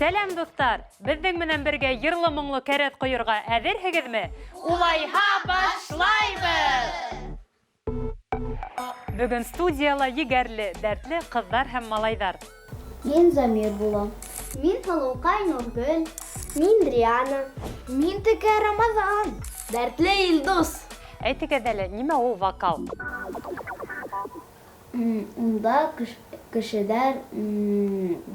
Сәләм, дуҫтар! Беҙҙең менән бергә йырлы-моңло кәрәҙ ҡойорға әҙерһегеҙме? Улайһа, башлайбыҙ! Бөгөн студияла егәрле, дәртле ҡыҙҙар һәм малайҙар. Мин Замир булам. Мин Һылыуҡай Нургөл. Мин Риана. Мин Текә Рамаҙан. Дәртле Илдус. Әйтегеҙ әле, нимә ул вокал? Унда кешеләр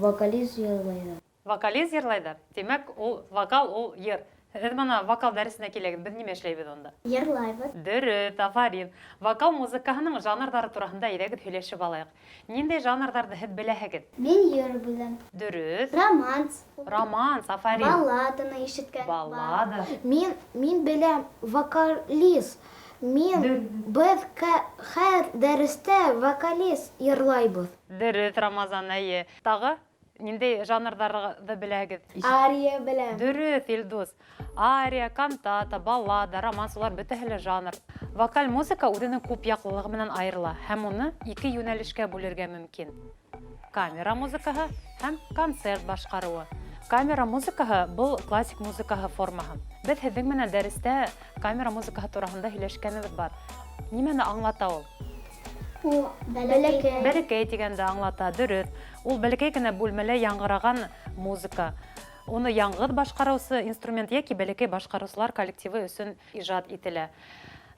вокалист йырлайҙар. Вокалист йырлайҙар. Тимәк, ул вокал, ул йыр. Һеҙ бына вокал дәресенә киләгеҙ, беҙ нимә эшләйбеҙ унда? Йырлайбыҙ. Дөрөҫ, афарин. Вокал музыкаһының жанрҙары тураһында әйҙәгеҙ һөйләшеп алайыҡ. Ниндәй жанрҙарҙы һеҙ беләһегеҙ? Мин йыр беләм. Дөрөҫ. Романс. Романс, афарин. Балладаны ишеткән бар. Баллада. Мин, мин беләм, вокалист. Мин, беҙ хәр дәрестә вокалист йырлайбыҙ. Дөрөҫ, Рамазан, әйе. Тағы ниндәй жанрҙарҙы беләһегеҙ? Ария беләм. Дөрөҫ, Илдус. Ария, кантата, баллада, романс, улар бөтәһе лә жанр. Вокаль музыка үҙенең күп яҡлылығы менән айырыла һәм уны ике йүнәлешкә бүлергә мөмкин. Камера музыкаһы һәм концерт башҡарыуы. Камера музыкаһы был классик музыкаһы формаһы. Беҙ һеҙҙең менән дәрестә камера музыкаһы тураһында һөйләшкәнебеҙ бар. Нимәне аңлата ул? Ул бәләкәй. Бәләкәй тигәнде аңлата, дөрөҫ. Ул бәләкәй генә бүлмәлә яңғыраған музыка. Уны яңғыҙ башҡарыусы инструмент йәки бәләкәй башҡарыусылар коллективы өсөн ижад ителә.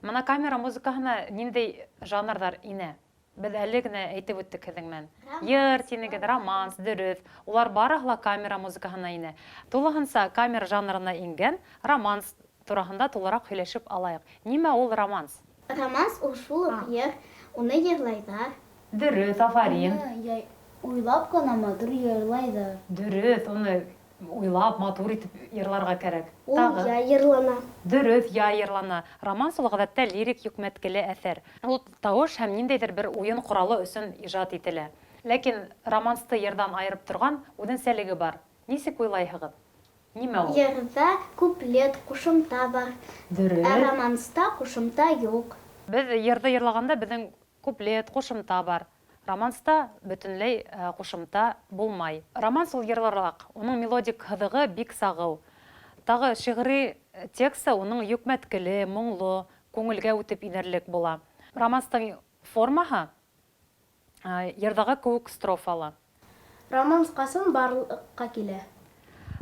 Мына камера музыкаһына ниндәй жанрҙар инә? Беҙ әле генә әйтеп үттек һеҙҙең менән. Йыр тинегеҙ, романс, дөрөҫ. Улар барыһы ла камера музыкаһына инә. Тулыһынса камера жанрына ингән романс тураһында тулыраҡ һөйләшеп алайыҡ. Нимә ул романс? Романс ул шул уҡ йыр, уны йырлайҙар. Дөрөҫ, афарин. Уны уйлап ҡына матур йырлайҙар. Дөрөҫ, уны уйлап, матур итеп йырларға кәрәк. Ул Тағы. яй йырлана. Дөрөҫ, яй йырлана. Романс ул ғәҙәттә лирик йөкмәткеле әҫәр. Ул тауыш һәм ниндәйҙер бер уйын ҡоралы өсөн ижад ителә. Ләкин романсты йырҙан айырып торған үҙенсәлеге бар. Нисек уйлайһығыҙ? Нимә ул? Йырҙа куплет, ҡушымта бар. Дөрөҫ. Ә романста ҡушымта юҡ. Беҙ йырҙы йырлағанда беҙҙең куплет, ҡушымта бар. Романста бөтөнләй ҡушымта булмай. Романс ул йырлыраҡ, уның мелодик һыҙығы бик сағыу. Тағы шиғри тексты уның йөкмәткеле, моңло, күңелгә үтеп инерлек була. Романстың формаһы йырҙағы кеүек строфалы. Романс ҡасан барлыҡҡа килә?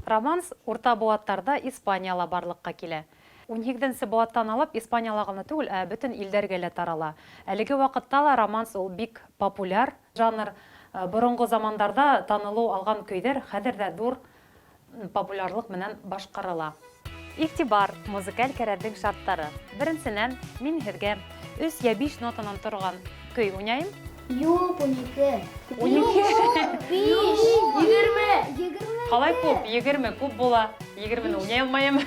Романс урта быуаттарҙа Испанияла барлыҡҡа килә. Ун һигеҙенсе быуаттан алып Испанияла ғына түгел, ә бөтөн илдәргә лә тарала. Әлеге ваҡытта ла романс ул бик популяр жанр. Боронғо замандарҙа танылыу алған көйҙәр хәҙер ҙә ҙур популярлыҡ менән башҡарыла. Иғтибар, музыкаль кәрәҙҙең шарттары. Беренсенән, мин һеҙгә өс йә биш нотанан торған көй уйнайым. Юҡ, 12. 12. Биш. 20. 20. Ҡалай күп, 20 күп була. Егермене уйнай алмайым.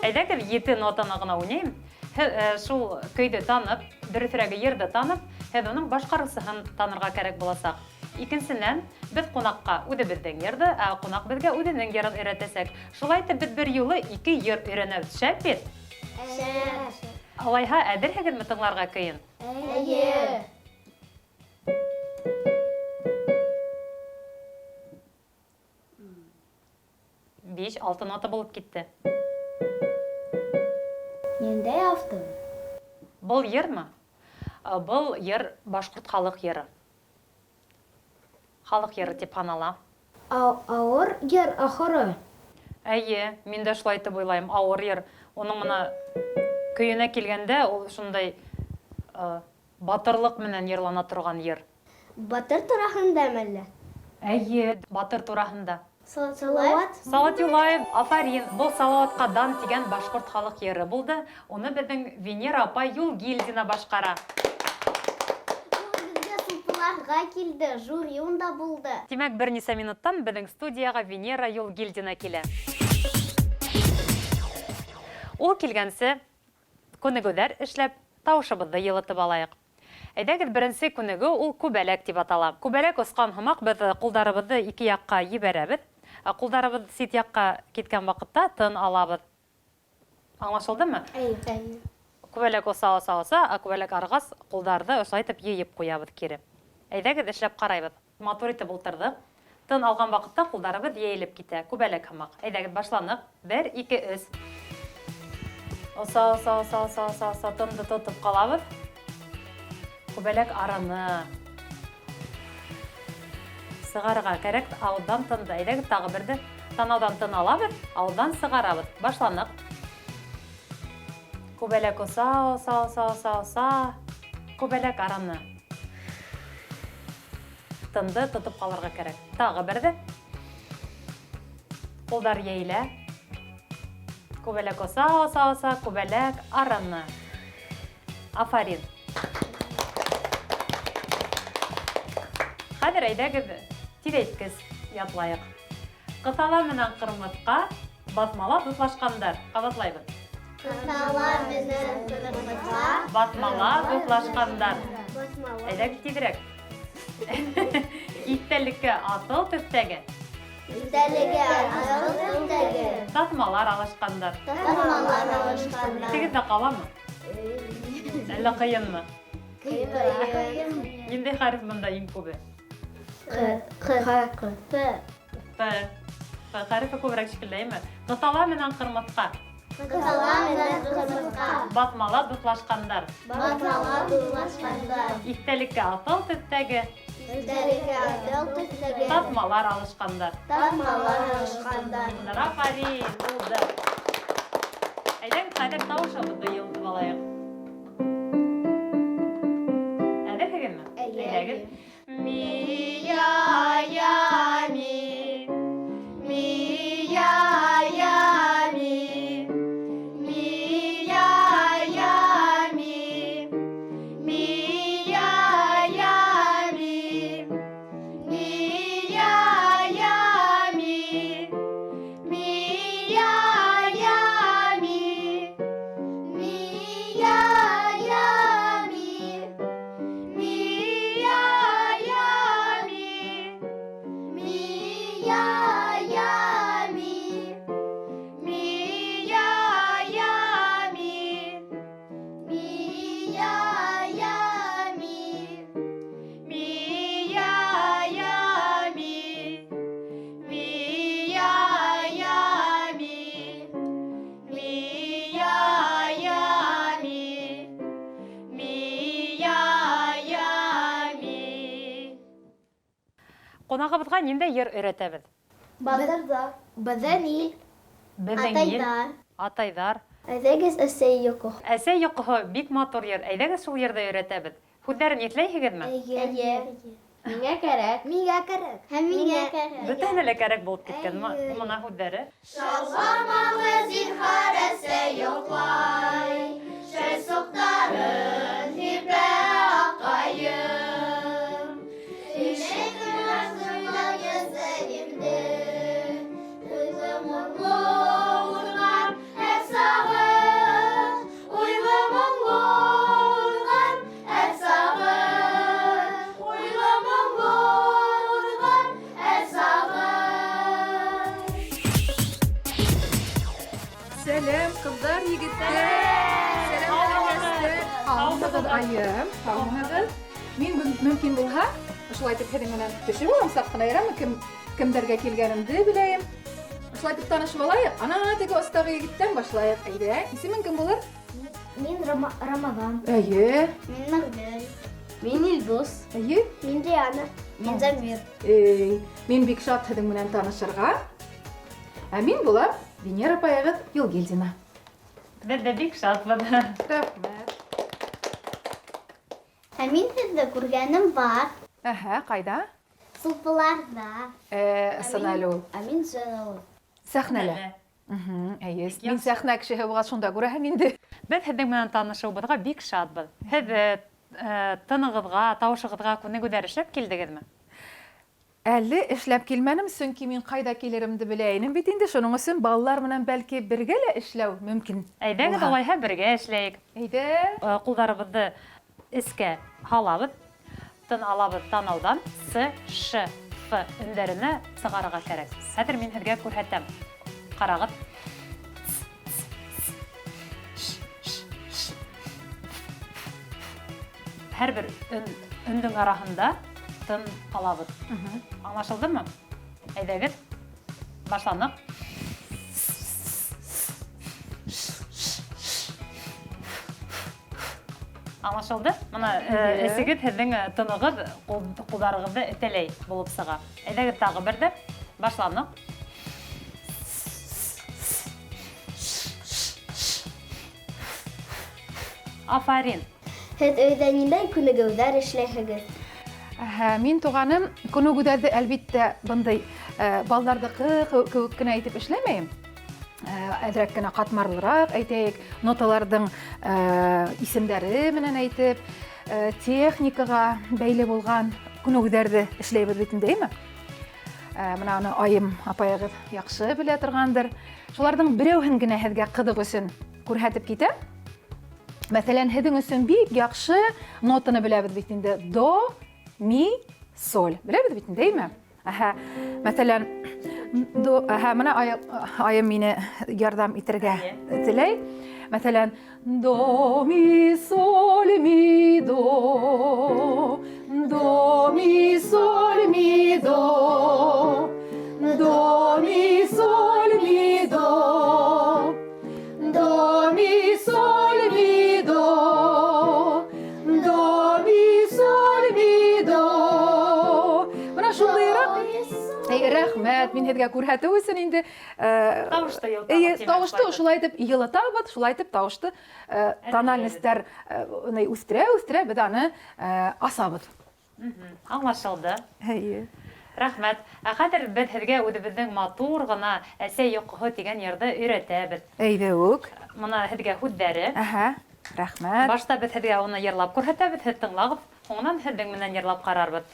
Әйҙәгеҙ, 7 нотаны ғына уйнайым. Һеҙ шул көйҙө танып, дөрөҫөрәге йырҙы танып, һеҙ уның башҡарыусыһын танырға кәрәк буласаҡ. Икенсенән, беҙ ҡунаҡҡа үҙебеҙҙең йырҙы, ә ҡунаҡ беҙгә үҙенең йырын өйрәтәсәк. Шулай итеп, беҙ бер юлы ике йыр өйрәнәбеҙ. Шәп бит? Шәп. Алайһа, әҙерһегеҙме тыңларға көйөн? Эйе. Биш, алты нота булып китте. Ниндәй автор? Был йырмы? Был йыр башҡорт халыҡ йыры. Халыҡ йыры тип һанала. Ауыр йыр ахыры. Эйе, мин дә шулай итеп уйлайым. Ауыр йыр. Уның мына көйөнә килгәндә, ул шундай батырлыҡ менән йырлана торған йыр. Батыр тураһында мәллә? Эйе, батыр тураһында. Салават Юлаев. Салават Юлаев, афарин. Был Салаватҡа дан тигән башҡорт халыҡ йыры булды. Уны беҙҙең Венера апай Юлгилдина башҡара. Ул беҙгә сулпыларға килде, жюри унда булды. Тимәк, бер нисә минуттан беҙҙең студияға Венера Юлгилдина килә. Ул килгәнсе күнегеүҙәр эшләп, тауышыбыҙҙы йылытып алайыҡ. Әйҙәгеҙ, беренсе күнегеү ул күбәләк тип атала. Күбәләк осҡан һымаҡ беҙ ҡулдарыбыҙҙы ике яҡҡа ебәрәбеҙ. Ә ҡулдарыбыҙ сит яҡҡа киткән ваҡытта тын алабыҙ. Аңлашылдымы? Әйе. Күбәләк оса, оса, оса, ә күбәләк арғас ҡулдарҙы ошолай итеп йыйып ҡуябыҙ кире. Әйҙәгеҙ, эшләп ҡарайбыҙ. Матур итеп ултырҙыҡ. Тын алған ваҡытта ҡулдарыбыҙ йәйелеп китә, күбәләк һымаҡ. Әйҙәгеҙ, башланыҡ. Бер, ике, өс. Оса, оса, оса, оса, оса, оса, тынды тотоп ҡалабыҙ. Күбәләк араны. Сығарырға кәрәк, ауыҙҙан тынды. Әйҙәгеҙ, тағы берҙе. Танауҙан тын алабыҙ, ауыҙҙан сығарабыҙ. Башланыҡ. Күбәләк оса, оса, оса, оса, оса. Күбәләк араны. Тынды тотоп ҡалырға кәрәк. Тағы берҙе. Ҡулдар йәйелә. Күбәләк оса, оса, оса, күбәләк араны. Афарин. Хәҙер әйҙәгеҙ тиҙәйткес ятлайыҡ. Ҡыҫала менән ҡырмыҫҡа баҫмала дуҫлашҡандар. Ҡабатлайбыҙ. Ҡыҫала менән ҡырмыҫҡа баҫмала дуҫлашҡандар. Баҫмала. Әйҙәгеҙ тиҙерәк. Иҫтәлеккә аҫыл төҫтәге. Иҫтәлеккә аҫыл төҫтәге. Таҫмалар алышҡандар. Таҫмалар алышҡандар. Иҫегеҙҙә ҡаламы? Әллә ҡыйынмы? Ҡыйын. Ниндәй хәреф бында иң күбе? Ҡ. Ҡ. П. П. П хәрефе күберәк шикелле, әйме? Ҡыҫала менән ҡырмыҫҡа. Ҡыҫала менән ҡырмыҫҡа. Баҫмала дуҫлашҡандар. Баҫмала дуҫлашҡандар. Иҫтәлеккә аҫыл төҫтәге. Иҫтәлеккә аҫыл төҫтәге. Таҫмалар алышҡандар. Таҫмалар алышҡандар. Афарин, булды. Әйҙәгеҙ, хәҙер тауышыбыҙҙы йылытып алайыҡ. Әҙерһегеҙме? Әйе. Әйҙәгеҙ. Ми, я, я, ми. Ми, я, я, ми. Ми, я, я, ми. Ми, я, я, ми. Ми, я, я, ми. Ми, я, я, ми. Ми, я, я, ми. Ми, я, я, ми. Ми, я, я, ми. Ми, я, я, ми. Ми, я, я, ми. Ми, я, я, ми. Ми, я, я, ми. Ми, я, я, ми. Ми, я, я, ми. Ҡунағыбыҙға ниндәй йыр өйрәтәбеҙ? Батырҙар. Беҙҙең ил. Беҙҙең ил. Атайҙар. Атайҙар. Әйҙәгеҙ, әсәй йоҡоһо. Әсәй йоҡоһо бик матур йыр. Әйҙәгеҙ шул йырҙы өйрәтәбеҙ. Һүҙҙәрен иҫләйһегеҙме? Эйе. Миңә кәрәк. Миңә кәрәк. Һәм миңә кәрәк. Бөтәһенә лә кәрәк булып киткән мына һүҙҙәре. Шауламағыҙ, зинһар, әсәй йоҡлай. Шәл суҡтарын һирпә аҡҡайым. Ишектең артында әсәйемде. Уйлы моңло уҙған һәр сағы. Уйлы моңло уҙған һәр сағы. Уйлы моңло уҙған һәр сағы. Сәләм, ҡыҙҙар, егеттәр. Сәләм, нәркәстәр. Һаумыһығыҙ, айым. Һаумыһығыҙ. Мин мөмкин булһа, ошолай итеп һеҙҙең менән төшөп алам, саҡ ҡына ярамы, кемдәргә килгәнемде беләйем. Ошолай итеп танышып алайыҡ. Ана теге остағы егеттән башлайыҡ. Әйҙә, исемең кем булыр? Мин Рамаҙан. Әйе. Мин Нургөл. Мин Илдус. Әйе. Мин Диана. Мин Замир. Эй, мин бик шат һеҙҙең менән танышырға. Ә мин булам Венера апайығыҙ Юлгилдина. Беҙ ҙә бик шатбыҙ. Рәхмәт. Ә мин һеҙҙе күргәнем бар. Әһә, ҡайҙа? Сулпыларҙа. Ысын әле ул. Ә мин сәхнәлә. Сәхнәлә. Әйе, мин сәхнә кешеһе булғас шунда күрәһең инде. Беҙ һеҙҙең менән танышыуыбыҙға бик шатбыҙ. Һеҙ тынығыҙға, тауышығыҙға күнегеүҙәр эшләп килдегеҙме? Әле эшләп килмәнем, сөнки мин ҡайҙа килеремде белә инем бит инде. Шуның өсөн балалар менән бәлки бергә лә эшләү мөмкин. Әйҙәгеҙ, булһа. улайһа бергә эшләйек. Әйҙә. Ҡулдарыбыҙҙы эскә һалабыҙ, тын алабыҙ танауҙан С, Ш, Ф өндәренә сығарырға кәрәк. Хәҙер мин һеҙгә күрһәтәм. Ҡарағыҙ. Һәр бер өндөң араһында тын алабыҙ. Аңлашылдымы? Әйҙәгеҙ, башланыҡ. Аңлашылды? Мына эсегеҙ һеҙҙең тынығыҙ, ҡулдарығыҙҙы этәләй булып сыға. Әйҙәгеҙ тағы берҙе. Башланыҡ. Афарин. Һеҙ өйҙә ниндәй күнегеүҙәр эшләйһегеҙ? Мин, туғаным, күнегеүҙәрҙе әлбиттә бындай балаларҙыҡы кеүек кенә итеп эшләмәйем. Әҙерәк кенә ҡатмарлыраҡ әйтәйек, ноталарҙың исемдәре менән әйтеп, техникаға бәйле булған күнегеүҙәрҙе эшләйбеҙ бит инде, әйме? Мына уны Айым апайығыҙ яҡшы белә торғандыр. Шуларҙың берәүһен генә һеҙгә ҡыҙыҡ өсөн күрһәтеп китәм. Мәҫәлән, һеҙҙең өсөн бик яҡшы нотаны беләбеҙ бит инде. До, ми, соль. Беләбеҙ бит инде, әйме? Әһә, мәҫәлән, до, әһә, мына айым мине ярҙам итергә теләй. Мәҫәлән, до, ми, соль, ми, до, до, ми, соль, ми, до, до, ми, соль, ми, до, до, ми, соль, ми, до, до, ми, соль, ми, до. Мына шундыйыраҡ. Эй, рәхмәт, мин һеҙгә күрһәтеү өсөн инде, Тауышты йылытабыҙ, эйе, тимәк, тауышты шулай итеп. ошолай итеп йылытабыҙ, шулай итеп тауышты, тональностьтар, үҫтерә, үҫтерә, беҙ аны, асабыҙ. Аңлашылды. Эйе. Рәхмәт. Ә хәҙер беҙ һеҙгә үҙебеҙҙең матур ғына Әсәй йоҡоһо тигән йырҙы өйрәтәбеҙ. Әйҙә үк. Мына һеҙгә һүҙҙәре. Әһә, рәхмәт. Башта беҙ һеҙгә уны йырлап күрһәтәбеҙ, һеҙ тыңлағыҙ, һуңынан һеҙҙең менән йырлап ҡарарбыҙ.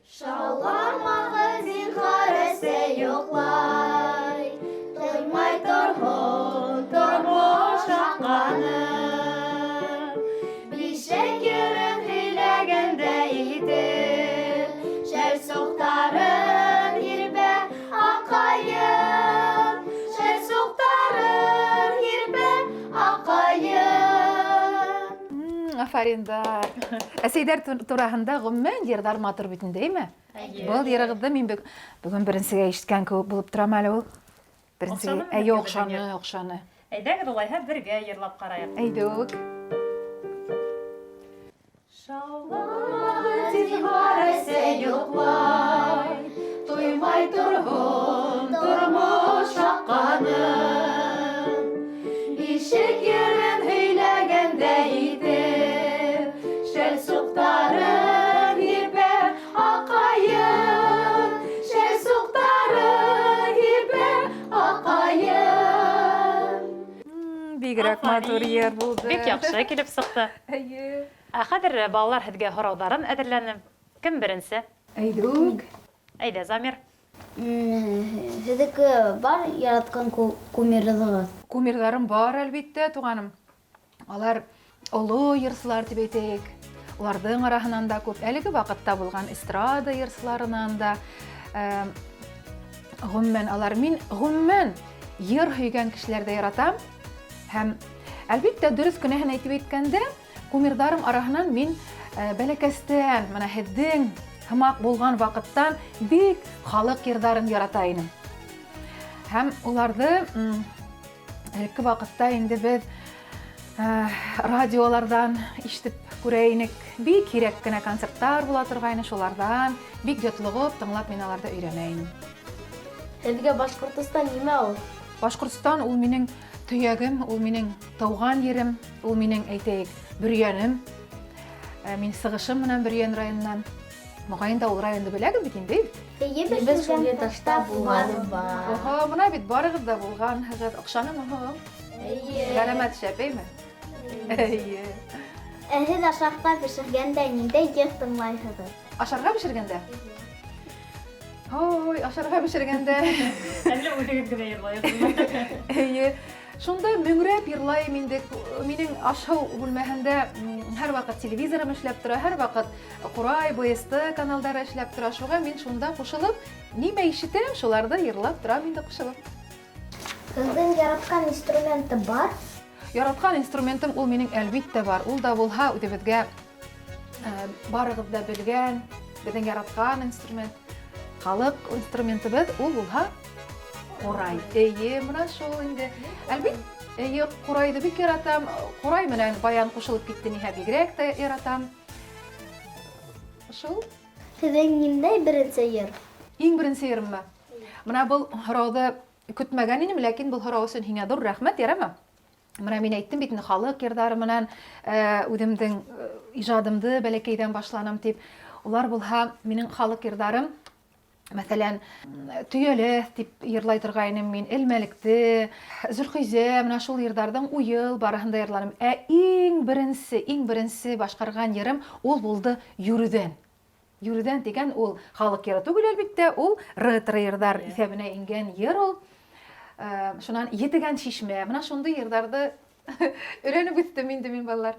Шауламағыҙ, зинһар, әсәй йоҡлай, тоймай торһон тормош аҡҡанын. Бишек йырын һөйләгәндәй итеп, шәл суҡтарын һирпә аҡайым, шәл суҡтарын һирпә аҡайым. Афариндар. Әсәйҙәр тураһында ғөмүмән йырҙар матур бит инде, әйме? Эйе. Был йырығыҙҙы мин бөгөн беренсегә ишеткән кеүек булып торам әле ул. Беренсегә. Оҡшанымы Әйе, һеҙгә оҡшаны, беҙҙең йыр? оҡшаны. Әйҙәгеҙ улайһа бергә йырлап ҡарайыҡ. Әйҙүк. Шауламағыҙ, зинһар, әсәй йоҡлай, туймай торһон тормош аҡҡанын. Бишек йырын һөйләгәндәй итеп, шәл суҡтарын һирпә аҡайым, шәл суҡтарын һирпә аҡайым. Бигерәк матур йыр булды. Бик яҡшы килеп сыҡты. Эйе. Ә хәҙер балалар һеҙгә һорауҙарын әҙерләне. Кем беренсе? Әйҙүк. Әйҙә, Замир. Һеҙҙеке бар яратҡан кумирығыҙ? Кумирҙарым бар, әлбиттә, туғаным. Алар оло йырсылар тип әйтәйек. Уларҙың араһынан да күп әлеге ваҡытта булған эстрада йырсыларынан да, ғөмүмән алар мин ғөмүмән йыр һөйгән кешеләрҙе яратам. Һәм әлбиттә дөрөҫ кенәһен әйтеп әйткәндә, кумирҙарым араһынан мин, бәләкәстән, мына һеҙҙең һымаҡ булған ваҡыттан бик халыҡ йырҙарын ярата инем. Һәм уларҙы, элекке ваҡытта инде беҙ, радиоларҙан ишетеп күрә инек. Бик һирәк кенә концерттар була торғайны, шуларҙан бик йотлоғоп тыңлап мин аларҙы өйрәнә инем. Һеҙгә Башҡортостан нимә ул? Башҡортостан ул минең төйәгем, ул минең тыуған ерем, ул минең, әйтәйек, Бөрйәнем. Мин сығышым менән Бөрйән районынан. Моғайын да ул районды беләгеҙ бит инде, бит? Эйе, беҙ Шүлгәнташта булғаным бар. Оһо, мына бит барығыҙ ҙа булғанһығыҙ. Оҡшанымы һуң? Эйе. Ғәләмәт шәп, әйме? Эйе. Ә һеҙ ашарға бешергәндә ниндәй йыр тыңлайһығыҙ? Ашарға бешергәндә? Ой, ашарға бешергәндә. Әллә үҙегеҙ генә йырлайһығыҙмы? Эйе. Шунда мөңрәп йырлайым инде. Минең аш-һыу бүлмәһендә, һәр ваҡыт телевизорым эшләп тора, һәр ваҡыт Ҡурай, БСТ каналдары эшләп тора. Шуға мин шунда ҡушылып, нимә ишетәм, шуларҙы йырлап торам инде ҡушылып. Һеҙҙең яратҡан инструменты бар? Яратҡан инструментым ул минең әлбиттә бар. Ул да булһа үҙебеҙгә, барығыҙ ҙа белгән, беҙҙең яратҡан инструмент Халыҡ инструментыбыҙ ул булһа ҡурай. Эйе, мына шул инде. Әлбит, эйе, ҡурайҙы бик яратам. Ҡурай менән баян ҡушылып китте ниһә бигерәк тә яратам. Шул. Һеҙҙең ниндәй беренсе йыр? Иң беренсе йырыммы? Мына был һорауҙы көтмәгән инем, ләкин был һорау өсөн һиңә ҙур рәхмәт, яраймы? Мына мин әйттем бит инде халыҡ йырҙары менән үҙемдең ижадымды бәләкәйҙән башланым тип. Улар булһа минең халыҡ йырҙарым, мәҫәлән, Төйәләҫ тип йырлай торғайным мин, Элмәлекте, Зөлхизә, мына шул йырҙарҙың уйыл барыһын да йырланым. Ә иң беренсе, иң беренсе башҡарған йырым ул булды Йөрөҙән. Йөрөҙән тигән ул халыҡ йыры түгел, әлбиттә, ул ретро йырҙар иҫәбенә ингән йыр ул. Шунан Етегән шишмә, мына шундай йырҙарҙы өйрәнеп үҫтем инде мин, балалар.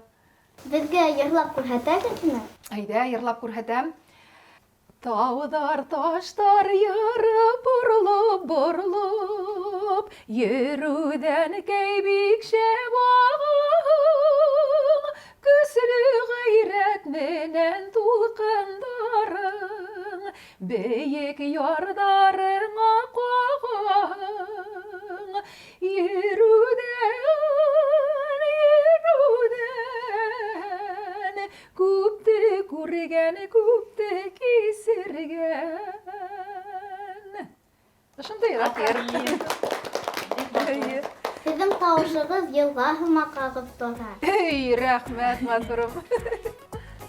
Беҙгә йырлап күрһәтәгеҙме? Әйҙә, йырлап күрһәтәм. Тауҙар, таштар йырып, боролоп, боролоп, йөрөүҙән кәй бик шәп ағаһың, көслө ғәйрәт менән тулҡындарың, бейек ярҙарыңа ҡағаһың. Йөрөүҙән, йөрөүҙән, күпте күргән, күпте кисергән. Ошондай йыр. Эйе. Һеҙҙең тауышығыҙ йылға һымаҡ ағып тора. Эй, рәхмәт, матурым.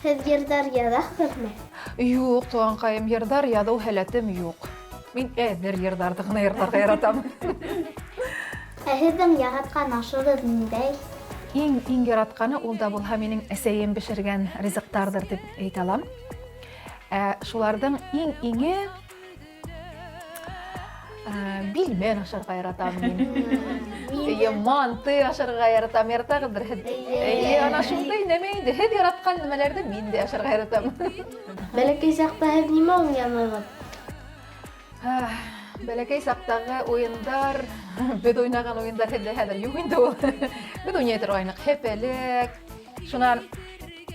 Һеҙ йырҙар яҙаһығыҙмы? Юҡ, туғанҡайым, йырҙар яҙыу һәләтем юҡ. Мин әҙер йырҙарҙы ғына йырларға яратам. Ә һеҙҙең яратҡан ашығыҙ ниндәй? Иң, иң яратҡаны ул да булһа минең әсәйем бешергән ризыҡтарҙыр тип әйтә алам. Ә шуларҙың иң иңе билмән ашарға яратам мин. Эйе, манты ашарға яратам. Яратағыҙҙыр һеҙ? Эйе, ана шундай нәмә инде. Һеҙ яратҡан нәмәләрҙе мин дә ашарға яратам. Бәләкәй саҡта һеҙ нимә уйнанығыҙ? Бәләкәй саҡтағы уйындар, беҙ уйнаған уйындар һеҙҙә хәҙер юҡ инде ул. Беҙ уйнай торғайныҡ һәпәләк. Шунан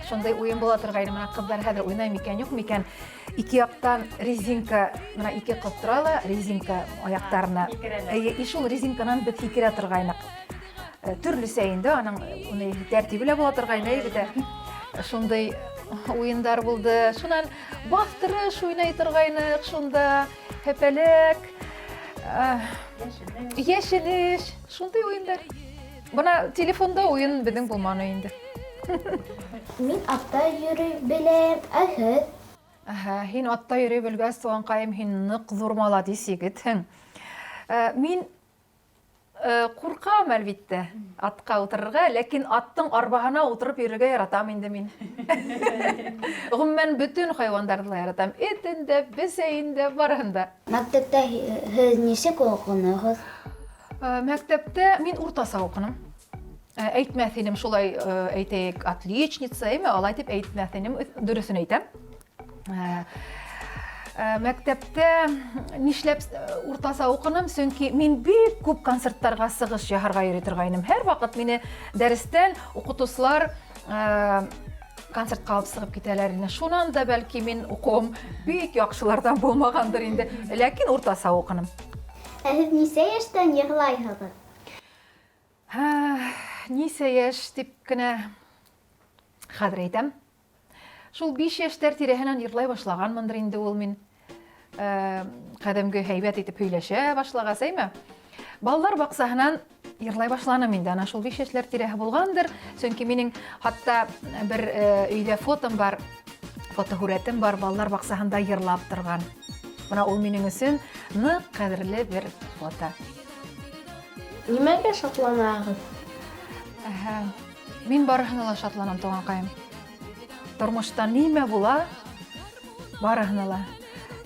шундай уйын була торғайны, мына ҡыҙҙар хәҙер уйнай микән, юҡ микән? Ике яҡтан резинка, мына ике ҡыҙ тора ла, резинка аяҡтарына. Һикерәләр. Эйе, и шул резинканан беҙ һикерә торғайныҡ. Төрлөсә инде, аның уны тәртибе лә була торғайны, әй бит. Шундай уйындар булды. Шунан баҫтырыш уйнай торғайныҡ, шунда һәпәләк, йәшенеш, шундай уйындар. Бына телефонда уйын беҙҙең булманы инде. Мин атта йөрөй беләм, ә һеҙ? Әһә, һин атта йөрөй белгәс, туғанҡайым, һин ныҡ ҙур маладис егетһең. Мин ҡурҡам, әлбиттә, атҡа ултырырға, ләкин аттың арбаһына ултырып йөрөргә яратам инде мин. Ғөмүмән, бөтөн хайуандарҙы ла яратам. Этен дә, бесәйен дә, барыһын да. Мәктәптә һеҙ нисек уҡынығыҙ? Мәктәптә мин уртаса уҡыным. Әйтмәҫ инем шулай, әйтәйек, отличница, әйме, алай тип әйтмәҫ инем, дөрөҫөн әйтәм. Мәктәптә нишләп уртаса уҡыным, сөнки мин бик күп концерттарға сығыш яһарға йөрөй торғайным. Һәр ваҡыт мине дәрестән уҡытыусылар концертҡа алып сығып китәләр ине. Шунан да бәлки мин уҡыуым бик яҡшыларҙан булмағандыр инде, ләкин уртаса уҡыным. Ә һеҙ нисә йәштән йырлайһығыҙ? Нисә йәш тип кенә хәҙер әйтәм. Шул 5 йәштәр тирәһенән йырлай башлағанмындыр инде ул мин. Ҡәҙимге һәйбәт итеп һөйләшә башлағас, әйме? Балалар баҡсаһынан йырлай башланым инде. Ана шул 5 йәшләр тирәһе булғандыр. Сөнки минең хатта бер өйҙә фотом бар, фотоһүрәтем бар, балалар баҡсаһында йырлап торған. Бына ул минең өсөн ныҡ ҡәҙерле бер фото. Нимәгә шатланаһығыҙ? Әһә, мин барыһына ла шатланам, туғанҡайым. Тормошта нимә була, барыһына ла.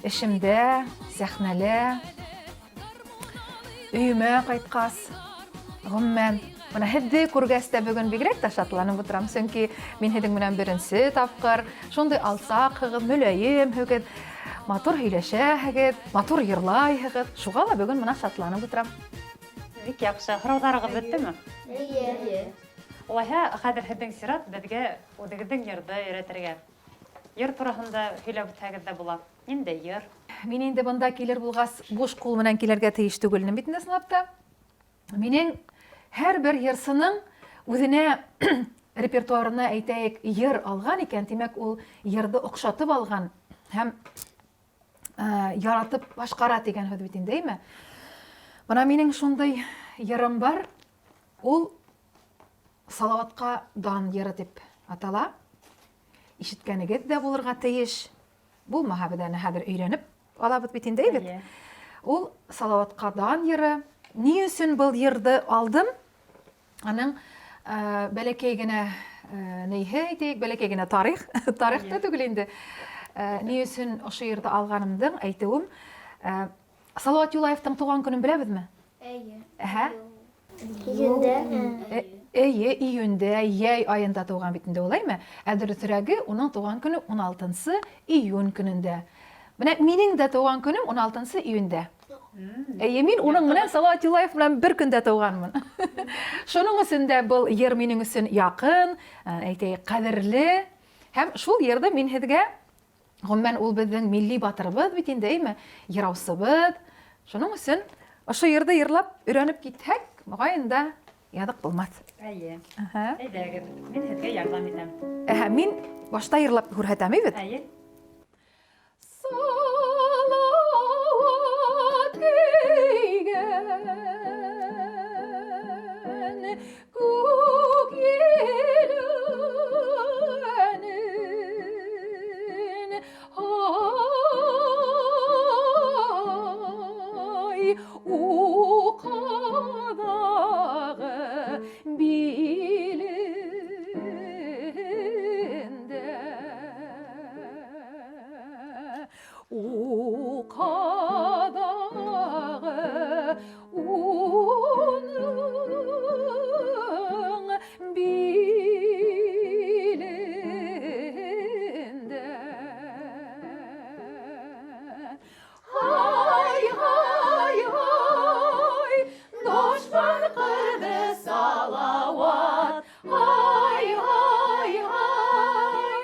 Эшемдә, сәхнәлә, өйөмә ҡайтҡас, ғөмүмән, бына һеҙҙе күргәс тә бөгөн бигерәк тә шатланып ултырам, сөнки мин һеҙҙең менән беренсе тапҡыр шундай алсаҡһығыҙ, мөләйемһегеҙ, матур һөйләшәһегеҙ, матур йырлайһығыҙ. Шуға ла бөгөн бына шатланып ултырам. Бик яҡшы. Һорауҙарығыҙ бөттөмө? Эйе. Улайһа, хәҙер һеҙҙең сират беҙгә үҙегеҙҙең йырҙы өйрәтергә. Йыр тураһында һөйләп үтһәгеҙ ҙә була. Ниндәй йыр? Мин инде бында килер булғас, буш ҡул менән килергә тейеш түгел инем бит инде ысынлап та. Минең һәр бер йырсының үҙенә репертуарына әйтәйек, йыр алған икән, тимәк, ул йырҙы оҡшатып алған һәм яратып башҡара тигән һүҙ бит инде, әйме? Бына минең шундай йырым бар. Ул Салаватҡа дан йыры дип атала. Ишеткәнегеҙ ҙә булырға тейеш. Булмаһа, беҙ әнә хәҙер өйрәнеп алабыҙ бит инде, әйбәт. Ул Салаватҡа дан йыры. Ни өсөн был йырҙы алдым? Аның бәләкәй генә нейһе әйтәйек, бәләкәй генә тарих, тарих та түгел инде. Ни өсөн ошо йырҙы алғанымдың әйтеүем. Салават Юлаевтың туған көнөн беләбеҙме? Әйе. Әһә. Июндә. Эйе, июндә, йәй айында тыуған бит инде ул, әйме? Ә дөрөҫөрәге, уның тыуған көнө 16 июнь көнөндә. Менә минең дә тыуған көнөм 16 июньдә. Әйе, мин уның менән Салават Юлаев белән бер көндә тыуғанмын. Шуның өсөн дә был йыр минең өсөн якын, әйтәйек, кадерле. Һәм шул йырҙы мин һеҙгә Гомумән, ул беҙҙең милли батырыбыҙ бит инде, әйме? Йыраусыбыҙ. Шуның өсөн ошо йырҙы йырлап өйрәнеп китһәк, мөғайын да яҙыҡ булмаҫ. Әйе. Әйҙәгеҙ, мин һеҙгә ярҙам итәм. Әһә, мин башта йырлап күрһәтәм, бит? Әйе. Салават кейгән күк еләнен, ай, уҡаҙағы билендә. Уҡаҙағы уның билендә. Һай, һай, һай, дошман ҡырҙы Салауат. Һай, һай, һай,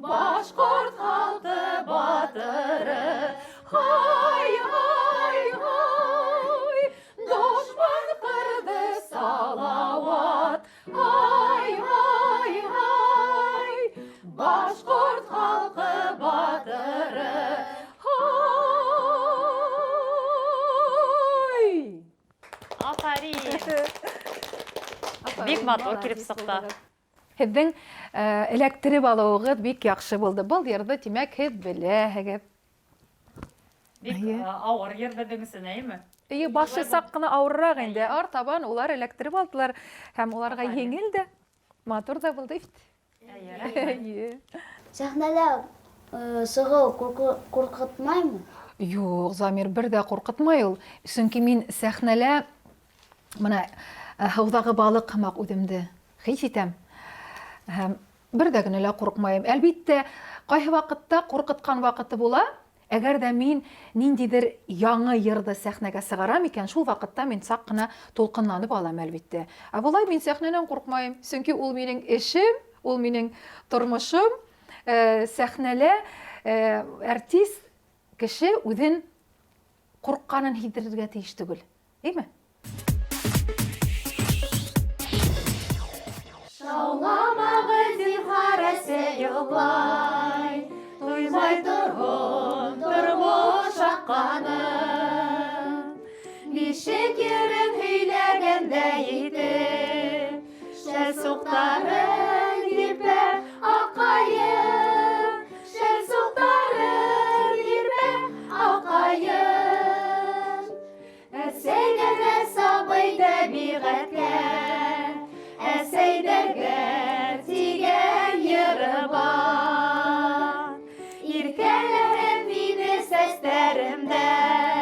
башҡорт халҡы батыры. Һай, һай, һай, дошман ҡырҙы Салауат. Һай, һай, һай, башҡорт халҡы батыры. Һай! Афарин! Бик матур килеп сыҡты. Һеҙҙең эләктереп алыуығыҙ бик яҡшы булды. Был йырҙы, тимәк, һеҙ беләһегеҙ. Бик ауыр йыр беҙҙең өсөн, әйеме? Эйе, башы саҡ ҡына ауырыраҡ инде. Артабан улар эләктереп алдылар һәм уларға еңел дә, матур ҙа булды бит. Эйе. Сәхнәлә сығыу ҡурҡытмаймы? Юҡ, Замир, бер ҙә ҡурҡытмай ул. Сөнки мин сәхнәлә бына һыуҙағы балыҡ һымаҡ үҙемде хис итәм. Һәм бер дә генә лә ҡурҡмайым. Әлбиттә, ҡайһы ваҡытта ҡурҡытҡан ваҡыты була. Әгәр ҙә мин ниндәйҙер яңы йырҙы сәхнәгә сығарам икән, шул ваҡытта мин саҡ ҡына тулҡынланып алам, әлбиттә. Ә былай мин сәхнәнән ҡурҡмайым, сөнки ул минең эшем, ул минең тормошом. Сәхнәлә артист кеше үҙен ҡурҡҡанын һиҙҙерергә тейеш түгел, әйме? Шауламағыҙ, зинһар, әсәй йоҡлай, туймай торһон тормош аҡҡанын. Бишек йырын һөйләгәндәй итеп, шәл суҡтарын һирпә аҡайым, шәл суҡтарын һирпә аҡайым. Әсәй генә сабый тәбиғәткә, әсәйҙәргә тигән йыры бар. Иркәләһен мине сәстәремдән,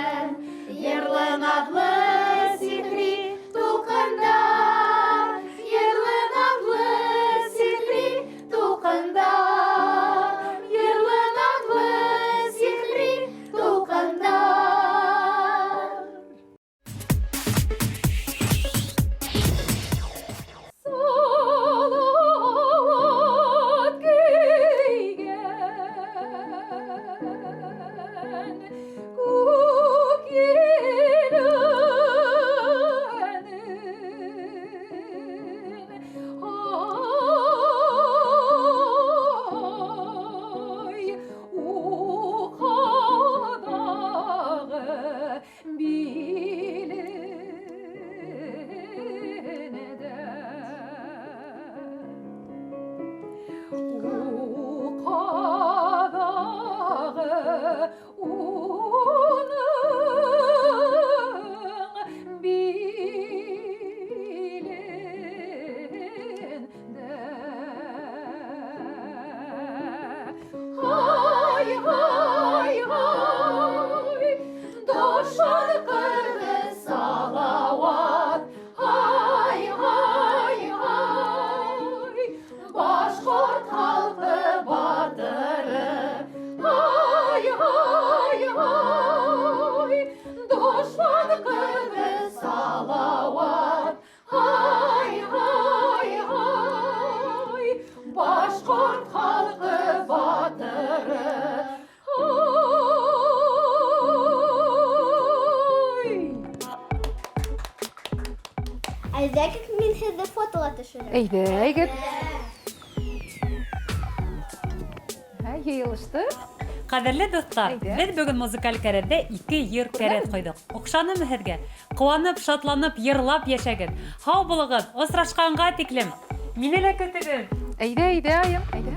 Әйҙәгеҙ, мин һеҙҙе фотола төшөрәм. Әйҙәгеҙ. Ә, йыйылыштыҡ. Ҡәҙерле дуҫтар, Әйҙә. беҙ бөгөн музыкаль кәрәҙҙә ике йыр кәрәҙ ҡойҙоҡ. Оҡшанымы һеҙгә? Ҡыуанып, шатланып, йырлап йәшәгеҙ. Һау булығыҙ, осрашҡанға тиклем. Мине лә көтөгөҙ. Әйҙә, әйҙә, айым, әйҙә.